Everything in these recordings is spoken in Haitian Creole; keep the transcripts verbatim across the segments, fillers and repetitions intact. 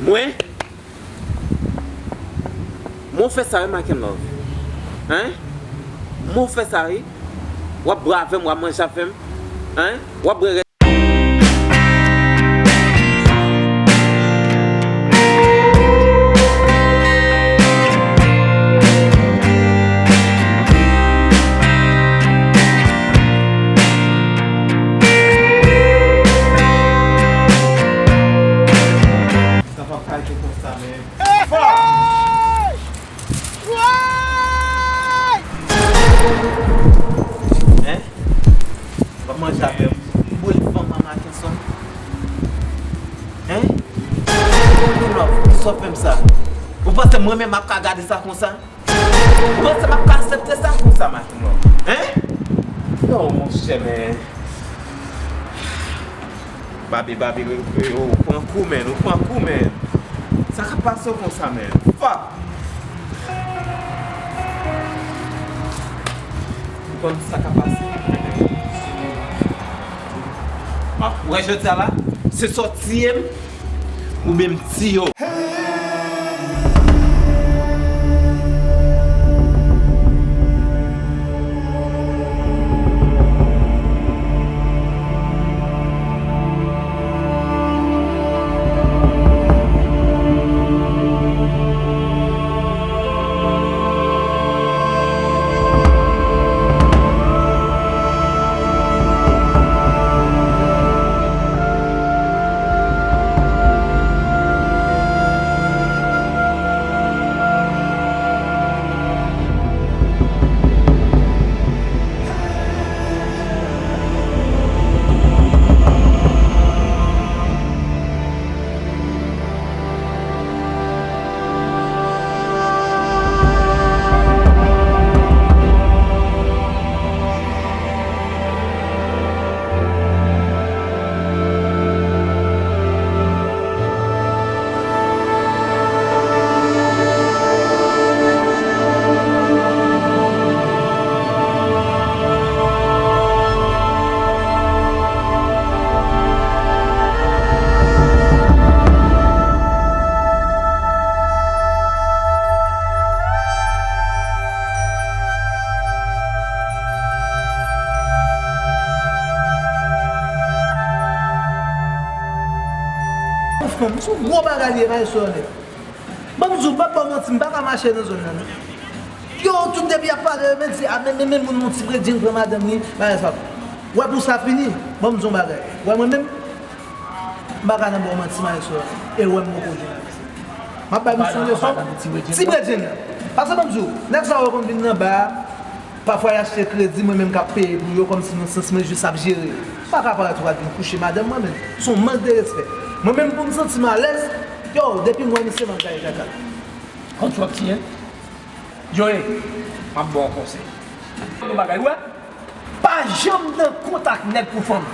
Mwen? Mwen w fè sa wi, Makenlove. Hein? Mwen w fè sa wi. W ap bwè avè m, w ap manje avè m. Hein? W ap bwè rès. Sa p ap ka rete konsa, men. Fò! Hein? W ap manje avè m. M boule fanm nan maten swa. Hein? Makenlove, poukisa w fè m sa? Ou panse mwen menm m ap ka gade sa konsa? Ou panse m ap ka aksepte sa konsa, Makenlove? Hein? Non, monchè, men. Babi, Babi, ou pran kou, men, ou pran kou, men. Sa k ap pase w konsa, men? Fuck! Ou konn sa k ap pase? M ap wè jodi a la, se sòti m, oubyen m tiye w. Fanm, se yon gwo bagay li ye, maestro Ernest. Ban m di w, m p ap ba w manti, m pa ka mache nan zòn nan, non. Yo, tout depi y ap pale, yo vin di, a, men, men, men, moun, moun, Ti Bredjenn pran madanm li, bagay sa. W wè pou sa fini, ban m di w yon bagay. W wè mwen menm, m pa ka nan ba w manti, maestro. E w wè m poko jwenn. M ap bay misye yon leson. Ti Bredjenn nan. Paske ban m di w, nèg sa yo konn vin nan ba a, pafwa y achte kredi, mwen menm k ap peye pou yo, kòmsi nan sans mwen jis ap jere. M pa ka parèt ou pral vin kouche madanm mwen menm. Se yon mank de respè. Mwen menm pou m santi m alèz, yo, depi m wè misye m ap gaye kaka. Kòm twòp ti, en? Joe, m ap ba w yon konsèy. Yon bagay, ou wè? Pa janm nan kont ak nèg pou fanm.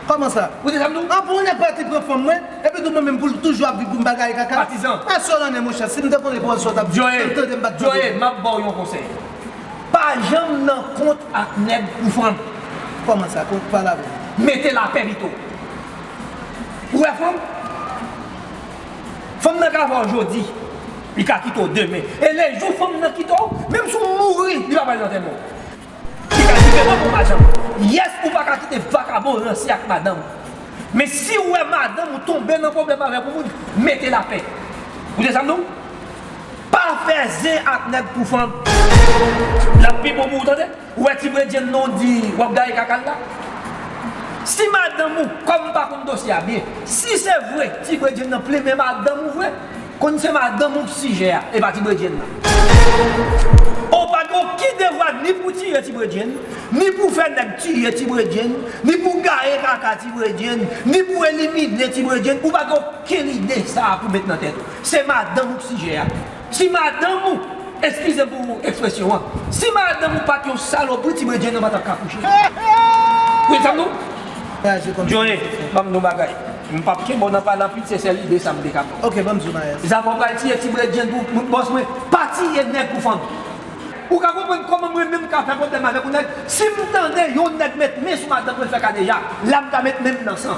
Kòman sa? Ou te sa m di w? An, pou yon nèg pati pran fanm mwen, epi tou mwen menm pou l toujou ap viv pou m bagay kaka? Patizan. Mèsi w lannen, monchè, si m te konnen pou sa w t ap di, Joe, m tande m pa t tande. Joe, m ap ba w yon konsèy. Pa janm nan kont ak nèg pou fanm. Kòman sa? Kont, pale avè m. Mete lapè pito. Ou wè fanm? Fanm nan ka avè w jodi, li ka kite w demen. E lejou fanm nan kite w, menm si w mouri, li pa pral nan antèman w. Li ka kite w pou madanm. Yès, ou pa ka kite vakabon ranse ak madanm. Men si w wè madanm ou tonbe nan pwoblèm avèk yon moun, mete lapè. Ou tande sa m di w? Pa fè zen ak nèg pou fanm. L ap pi bon pou ou, tande. Ou wè Ti Bredjenn nan w di w ap gaye kaka l la? Si madanm ou, kòm m pa konn dosye a byen, si se vre Ti Bredjenn nan plen men madanm ou vre, konn se madanm ou k sijè a, e pa Ti Bredjenn nan. Ou pa gen okenn devwa ni pou tiye Ti Bredjenn, ni pou fè nèg tiye Ti Bredjenn, ni pou gaye kaka Ti Bredjenn, ni pou elimine Ti Bredjenn. Ou pa gen okenn lide sa a pou met nan tèt ou. Se madanm ou k sijè a. Si madanm ou, eskize m pou ekspresyon an, si madanm ou pa t yon salopri, Ti Bredjenn nan pa t ap ka kouche. Ou tande sa m di w? Johnny, ban m di w bagay. M p ap kenbe w nan pale anpil, se sèl ide sa m te ka ba w. Ok, ban m di w bagay. Zafè w pral tiye Ti Bredjenn pou, pou bòs mwen, pa tiye nèg pou fanm. Ou ka konprann kòman mwen menm ka fè pwoblèm avèk yon nèg? Si m tande yon nèg met men sou madanm mwen, l fè kadeja, la m ka met men m nan san.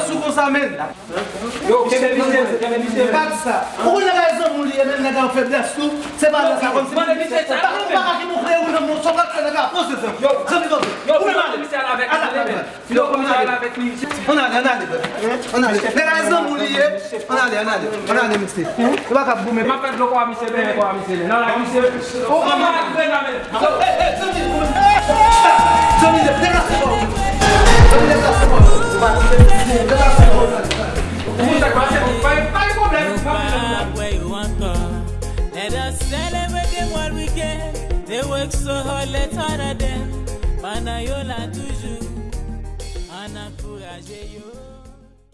pran sou konsa, men. Yo, kenbe misye, kenbe misye. Pa di sa. Ou konnen nèg la zanmi w li ye, men nèg la an feblès tou. Se pa nan sa kòm si mande misye sa. Pa, pa ki moun kreye ou nan moun, sa w pral fè nèg la poze zanmi. Zanmi, zanmi. Ou menm ale. Misye al avèk li, men. Yo, misye al avèk li. Ann ale, ann ale, bro. Ann ale. Nèg la zanmi w li ye. Ann ale, ann ale. Ann ale, mesye. Ou pa ka goumen. M ap fè dlo kò a misye, men kò a misye, men. Nan la, misye. Ou pa mal grenn la, men. Zanmi, deplase kò w. Zanmi, deplase kò w. Deplase kò w. Moun sa k pase, pa gen pwoblèm. Nou pa ap wè yo ankò. Let us celebrate the one we get. They work so hard, let's honor them. Pandan yo la toujou, ann ankouraje yo.